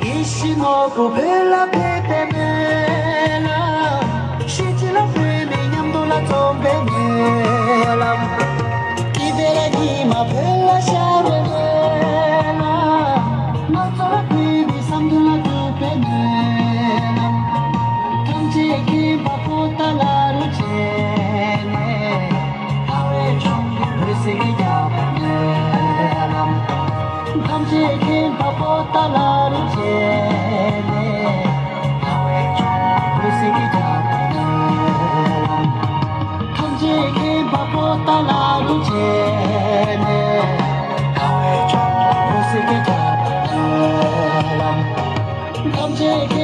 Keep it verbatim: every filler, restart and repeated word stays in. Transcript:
ཡིད་བཞིན་ནོར་བུ་བོད་ལ་ཕེབས་པའི་སྨོན་ལམ། ཤེས་བྱ་ལ་བོད་མི་མཉམ་དུ་ལ་འཛོམས་པའི་སྨོན་ལམ། སྐྱིད་པའི་ཉི་མ་བོད་ལ་ཤར་བའི་སྨོན་ལམ། ང་ཚོ་ལ་བོད་མི་བསམ་དོན་ལ་ཐུག་པའི་སྨོན་ལམ། ཐམས་ཅད་མཁྱེན་པ་པོ་ཏཱ་ལ་རུ་བྱས་ནས། ལྟ་བའི་ལྗོངས་ཀྱི་འོད་ཟེར་གྱིས་ཁྱབ་པའི་སྨོན་ལམ། ཐམས་ཅད་མཁྱེན་པ་པོ་ཏཱ་ལ་རུ་བྱས་ནས། ལྟ་བའི་ལྗོངས་ཀྱི་འོད་ཟེར་གྱིས་ཁྱབ་པའི་སྨོན་ལམ། ཐམས་ཅད་མཁྱེན་པ་པོ་ཏཱ་ལ་རུ་བྱས་ནས། ལྟ་བའི་ལྗོངས་ཀྱི་འོད་ཟེར་གྱིས་ཁྱབ་པའི་སྨོན་ལམ། ཐམས་ཅད་མཁྱེན་